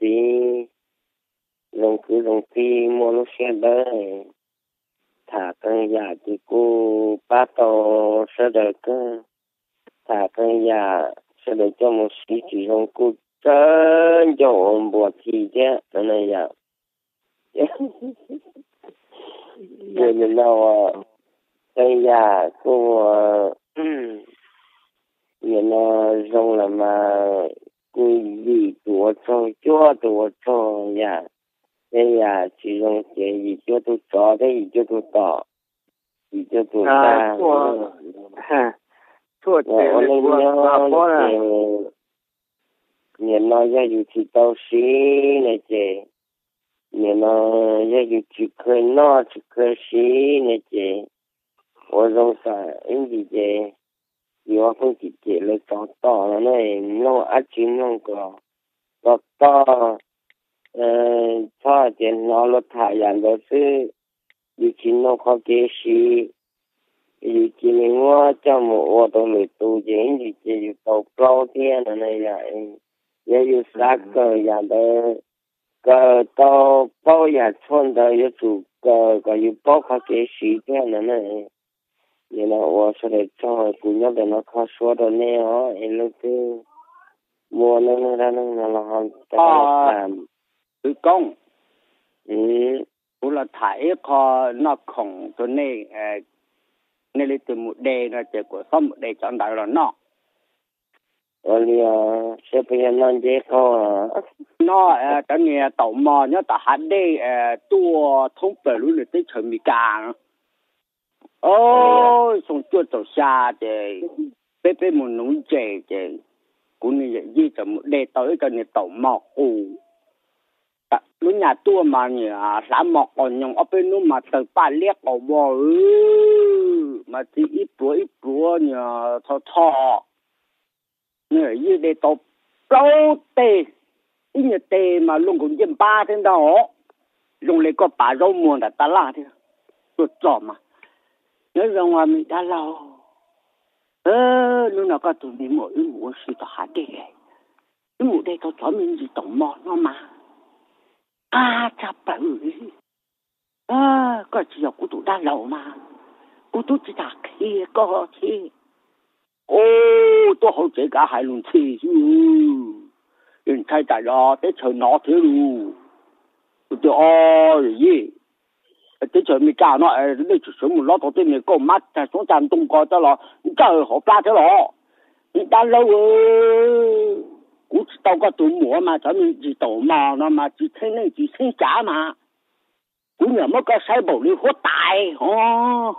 txiv zoo kwv zoo tij muaj lub siab dawb, tham qee yam ces kuj pab tau sawv daws kawg, tham qee yam sawv daws coj mus siv tsis zoo kuj tsawv ncauj ua npuas thi thiab no na yom. Yog li no, qee yam kuj ua, nim no zoo los mas kuj yim tus ua tsaug cuaj tus ua tsaug yam, tej yam tsis zoo ces yim cuaj tus tsov thiab yim cuaj tus tom, yim cuaj tus tag. Ua neej nyob ces nim no yog yus tsis tau siv no ces, nim no yog yus tsis kheev noj tsis kheev siv no ces ua zoo xam ib ntsis ces yus pheej cem cem lawv tsov tom no na, mloog dab tsi mloog kom tog tog, txhob hais tias hnov luag tham yam ntawd xwb, yus tsis mloog qhov kev siv, yus cia li muab coj mus ua rau lwm tus ces ib ntsis ces yus tau plaub thiab no na yom. Yog yus xav kawm yam ntawd, kawm tau paub yam tshuaj ntawd yuav tsum kawm kom yus paub qhov kev siv thiab no na. Nim no ua sawv daws tsaug, kuv nyob ntawm no kho suab rau nej os, es leej twg muaj neej neeg dab neeg no los ho tham. Kwv Koob, kuv los tham ib qho noj khoom rau nej, nej leej twg mus de no ces kuv txhob mus de cov ntawd los noj. Ua li, saib puas yog noj nceb qaug. Noj cov niag taum mos nyob tom hav dej tuaj thoob plaws lub niag teb chaws Amelikas. Xyoo cuaj caum xya ces peb peb mus nuv ntses ces kuv niag yawm yij txawm mus de tau ib co niag taum mos qus. Lub nyam tuaj mas niag hlav mos qos nyoos ob peb hnub mas tawg paj liab qos vog, mas txi ib pluav ib pluav niag tho tho. Niag yawm yij de tau plaub teg, ib nyuag teg mas luaj nkaus ncej npab thiab ntag, zoo li koj pav zaub muag nram tab laj thiab. Tuaj txog mas, nyob zoo me dab laug, hnub no koj tus me muam wb mus ua si tom hav dej, wb mus de tau cov me ntsis taum mos no mas qab tshaj plaws li. Koj tsis yog kuv tus dab laug mas kuv twb tsis tas qhia koj thiab. Ub, tuaj hauv tsev kav hais lus ntxhi xwb, yeej ntshai tsam yog teb chaws no thiab lus. Kuv tias, o, yawm yij, teb chaws Amelikas no dej tseem sawv mus lob tau tej niag kauj mab cag xyoob cag ntoo ko coj los ntsawj hauv plab thiab los. Me dab laug, kuv tsis tau koj tus muam mas cov me ntsis taum mos no mas tsis txheeb neej tsis txheeb tsav mas kuv niam muab koj saib npaum li huab tais hos.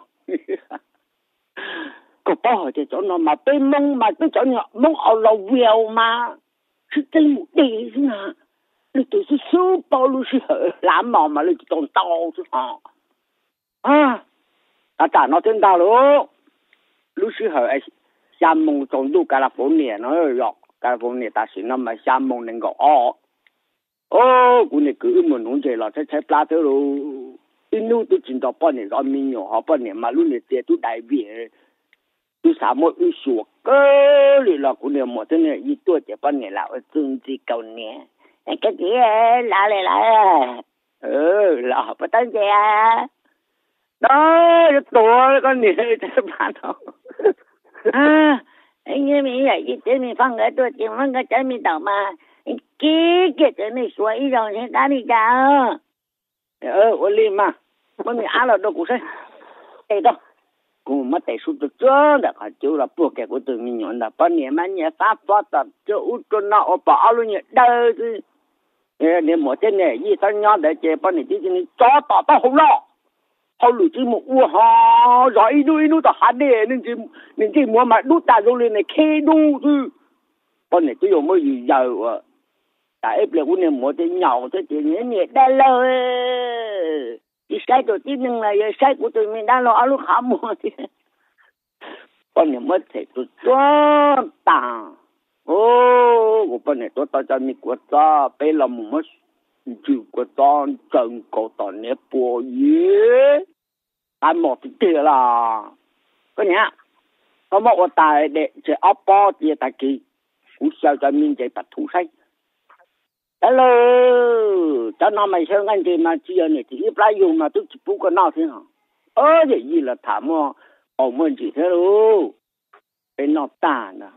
Koj paub hais tias cov no mas peb Hmoob mas peb cov niag Hmoob au los vias mas sib txeeb mus de xwb na. Leej twg xub xub paub lub sij hawm hlav mos mas leej twg tau ntau xwb hos. Tab tam no thiab ntag lauj, lub sij hawm xya moo tsaus ntuj California no, yog California tam sim no mas xya moo nees nkaum ob. O, kuv niam kwv wb mus nuv ntses los tshaib tshaib plab thiab lauj. Ib hnub twb tsis nrog poj niam zov me nyuam, ho poj niam mas lub niag txiv tub dai viam, twb xav muab wb xyuas kawg li los kuv niag muam thiab niag yij tuaj ces poj niam lam ua txuj ntxig kaus hniav, koj txiv, los li lawm, los puas tau ntses? No, yuav tuag koj niam, tshaib plab no. Yog me yawm yij txiv me poj nkawd tuaj ces muab nkawd cov me taum mas kib kiag cov nej suav ib zaug seb qab li cas. Ua li mas, muab me ab los rau kuv saib. Tes rau, kuv muab tes sub tsuag tsuag ntawm qhov cub los puag kiag kuv tus me nyuam ntawd. Poj niam mas nyias fab fob tom tsuag ub tsuag no ua pom ob lub nyuag dawb xwb. Niag muam thiab niag yij txhob nyob ntawd ces poj niam tib txi ni tsov tom taub hau loj. Hauj lwm tsis mus ua ho zov ib hnub ib hnub tom hav dej, nws ntsej muag mas dub tas zoo li nws khib dub xwb. Poj niam twb yuav muab yus yaws ua, tas ib pliag kuv niag muam thiaj nyaum thiab tias, niam dab laug, tsis saib tus tib neeg los yuav saib kuv tus me dab laug ob lub qhov muag thiab. Poj niam muab them tsuag tsuag tas. Kuv poj niam tuav tau cov me kua txob, peb los mus muab ntsws kua txob ntsaws nkaus tom niag puas yim, qab mos tiag tiag los. Koj niam, koj muab ua tas de ntses ob pob cia tag kis kuv xyaw cov me ntses pas thuv saib. Dab laug, cov no mas xyaw nqaij ntses mas tsis yog niam txiv ib plab yug mas twb tsis pub koj noj thiab no. Yawm yij los tham muaj qaus muaj ntsis thiab lauj. Peb noj tag ntag.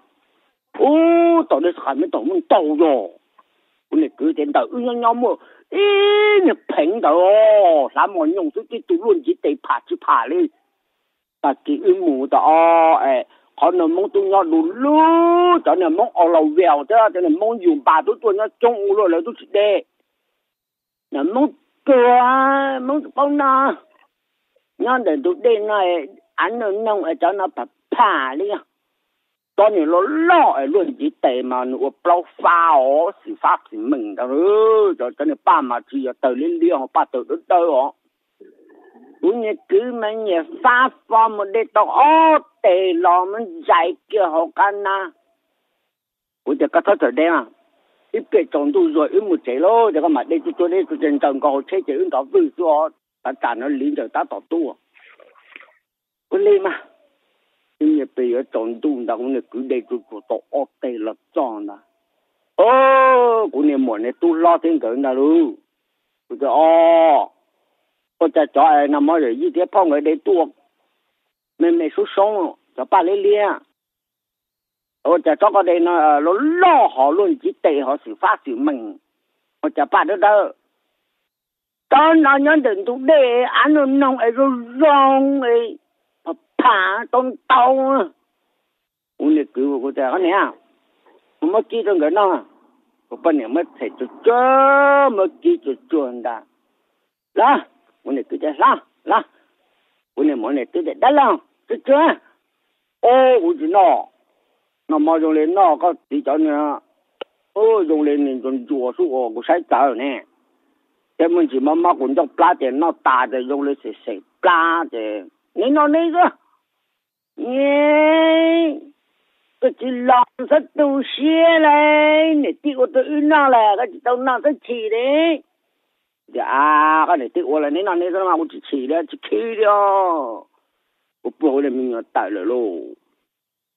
Ub, tom dej xab qas me tom muaj ntau yog. Kuv niam kwv tias ntawm wb nyob nyob muaj ib niag pheev ntawd, hlav mos nyoos xwb, tib tug luaj ntxiv tes pham tsis pham li. Tag kis wb mus tas o, qhov no Hmoob tub nyob du lug, cov niag Hmoob Au Lau Veus thiab cov niag Hmoob Yus Npas tub tuaj nyob coob ua luaj lawv tub tsis de. Niag Hmoob tuag, Hmoob tsis paub noj. Nyob ntawm ntug dej no, av noj noog es cov no pham pham li. Tsob niag loj loj es luaj ntxiv tes mas nws ua plaub fab os, xim fab xim meem ntag. Cov, cov niag paj mas tsis yog tawg liab liab ho, paj tawg dawb dawb os. Kuv niag kwv mas nyiam fab fo mus de tau ob tes los muab ntsais kiag hauv qab nab. Kuv tias koj txhob txawm de mas, ib pliag tsaus ntuj zuag wb mus tsev lauj, ces koj mam de tsuag tsuag de tsuag tsuag ntsaws nkaus hauv tsheb ces wb nrov vwj xwb os, tav tsam no liv ntsawm tab tom tuaj. Ua li mas, ib nyuag pliag yuav tsaus ntuj ntag kuv niag kwv de tsuag tsuag tau ob tes los txog ntag. Kuv niag muam niag tub hlob thiab nkawd ntag lauj. Kuv tias o, ua cas cov no mov yawm yij thiab phauj nkawd de tuaj me me soob soob, cov paj liab liab. Ua cas tsob koj de no loj loj ho luaj ntxiv tes ho xwm fab xwm meem, ua cas paj dawb dawb? Tsob no nyob ntawm ntug dej, av noj noog es zoo zoo, pham pham tau ntau. Kuv niam kwv, kuv tias koj niam, mus muab kib rau nkawd noj. Kuv poj niam muab txhem tsuag tsuag, muab kib tsuag tsuag ntag. Lawm, kuv niam kwv tias hlob, lawm. Kuv niam muam niam twb tias dab laug, tsuag tsuag, o, kuv tsis noj. Noj mov zoo li noj koj txiv cov, zoo li nws ntsuas ntsuas xwb uas kuv saib tawv ne. Thiab muaj ntsis mob mob kuv ncauj plab ces noj tas ces zoo li xem xem plab ces neb noj neb xwb. Koj tsis los xab tu siab li, niam tij ua rau wb noj lawm koj tsis tau noj xwb chim li. Tias a, koj niam tij ua lawm neb noj neb xwb mas kuv tsis chim li tsis khi li os. Kuv puag kuv niag me nyuam tawm lawm lauj.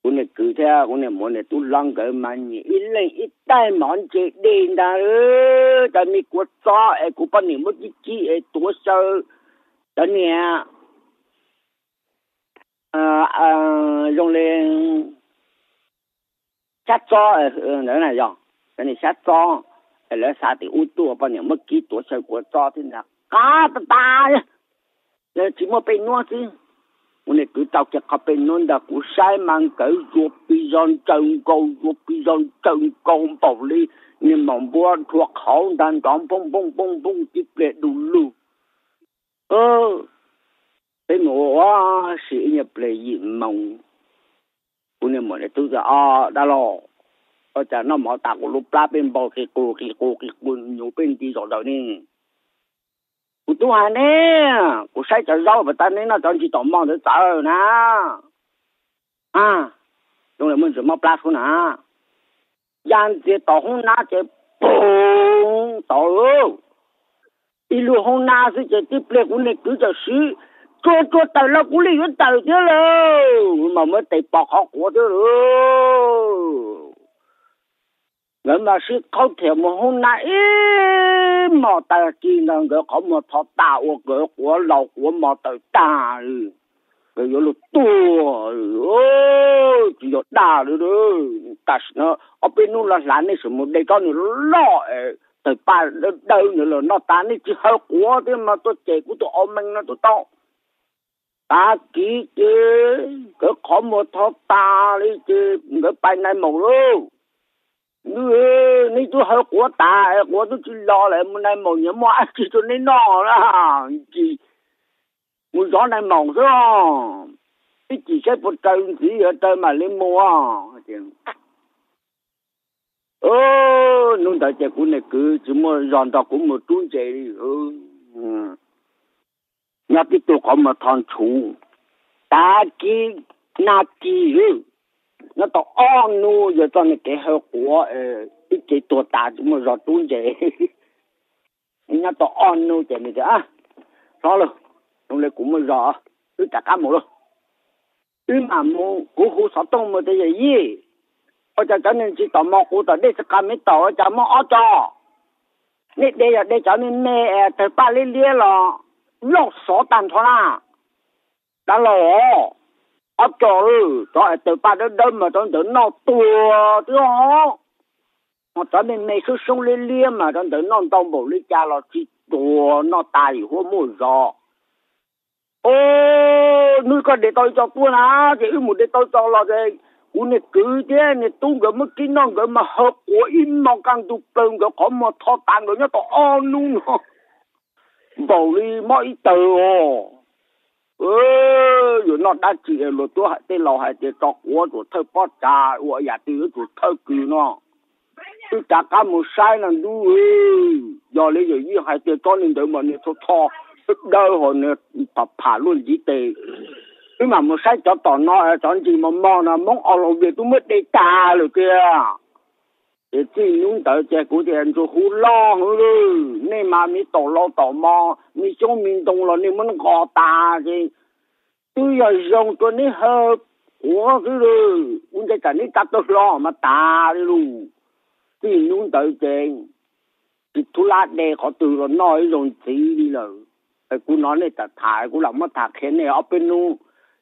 Kuv niam kwv thiab kuv niam muam niam tub hlob nkawd mas nyiam ib leeg ib taig mov ntse de ntag. Cov me kua txob es kuv poj niam muab kib kib es tuav xyaw, cov niag zoo li xyab txob ntawd na, yog cov niag xyab txob es lawv xa tim ub tuaj, poj niam muab kib tuav xyaw kua txob thiab ntag, qab tas tas. Yog tsis muaj pej nuab xwb. Kuv niam kwv tau kiag qhov pej nuab ntag, kuv saib mas nkawd zuav pis zog ntsaws nkaus, zuav pis zog ntsaws nkaus npaum li niag maum npua rhuav qhauv ntag, nrov nphooj nphooj nphooj nphooj tib pliag du lug. Peb mus ua ua si ib nyuag pliag yim moos, kuv niag muam niam tub tias o, dab laug, ua cas noj mov tas kuv lub plab peb npau qis qus qis qus qis qus nyuv peb nti zom zaws ne. Kuv tub hais ne, kuv saib cov zaub pas tas neb noj cov ntsis tom mo ntawd txawv na. A, zoo li muaj ntsis mob plab xwb na. Ya ntxias tom hoob nab ces pum tom ib lub hoob nab xwb ces tib pliag kuv niag kwv txawm siv tsuag tsuag tawm los kuv li yuav tawm thiab lauj, mas muab tes pos qhov quav thiab lauj. Nkawd mas sib qhaub thiam mus hoob nab ib hmos tag kis ntag, nkawd qhov muag tho tas uas nkawd quav laus quav mos tawm tag, nkawd yuav luag tuag, tsis yog dag li. Tam sim no ob peb hnub los hlav nej sim mus de tsob nws loj es tawg paj dawb dawb ntawd los noj tas, nej tsis haw quav thiab mas tuaj cem kuv tus au meej no tus tau. Tag kis ces nkawd qhov muag tho tas li ces nkawd pais nais maum lauj. Neb twb haw quav tas, quav twb tsis los lawm, mus nais maum nyias muaj dab tsi rau neb noj na. Ntsis mus zov nais maum xwb, ib chim saib puas raws ntxiv, yog raws mam li mus. Hnub ntawd ces kuv niag kwv tsis muaj zog nrog kuv mus rub ntses li. Nyob tib tug qhov muag tho ntshuv, tag kis nag kis, nyob tau ob hnub yuav txog nws kev haw quav, ib ce tuag tas tsis muaj zog rub ntses. Nyob tau ob hnub ces nws tias, hlob lauj, zoo li kuv muaj zog, wb rov qab mus lauj. Wb mam mus, kuv hu xov tooj mus tias yawm yij, ua cas cov niag ntsis tom mos quv tom dej xab qas me tom ua cas muaj ob tsob? Nej de yog de cov me me tawg paj liab liab los loj xov tag nrho na. Dab laug os, ob co, cov tawg paj dawb dawb mas rau ntawd noj tuag twb os. Ho cov me me soob soob liab liab mas rau ntawd noj ntau npaum li cas los tsis tuag, noj tas yim huab muaj zog. Os, hnub koj de tau ib co tuaj na, ces wb mus de tau co los ces kuv niag kwv thiab niag tub nkawd muab kib noj, nkawd mas haw quav ib hmo kaj ntug plaws, nkawd qhov muag tho tas nkawd nyob tau ob hnub no npaum li mob ib tawg os. Yuav noj dab tsi? Luag tuab hais, tej laus hais tias tso quav tsuas thawj pob tsav, ua yam twg yuav tsum thawj kws no. Wb rov qab mus saib no ntuj, yog li yawm yij hais tias tsob niag ntawd mas niag txho txho dawb hos niag pham pham luaj ntxiv tes. Wb mam mus saib cov tom no, cov ntsis mos mos no Hmoob Australia twb muab de tag lawm tiag. Ces txij hnub ntawd ces kuv tias ntsuag hu loj hwv lawm, nej mas me taum lau taum mos, me xyoob me ntoo los nej muab nqos tas ces twb yog zoo rau neb haw quav xwb lawm, ua ntej tsam neb tsa taw hlo mas tas li lawm. Txij hnub ntawd ces tsis thub lab de qhov twg los noj ib zaug ntxiv li lawm. Kuv hnov nej tham tham, kuv lam muab tham qhia nej ob peb hnub.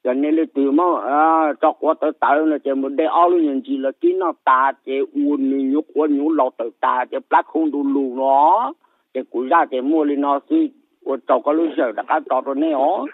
Yog nej leej twg muab tso quav tawv tawv no ces mus de ob lub nyuag ntsis los kib noj tas ces ua nws nyuv quav nyuv laus tawm tas ces plab khoob du lug no. Ces kuv zaj ces muaj li no xwb, ua tsaug koj lub sij hawm rov qab tso rau nej os.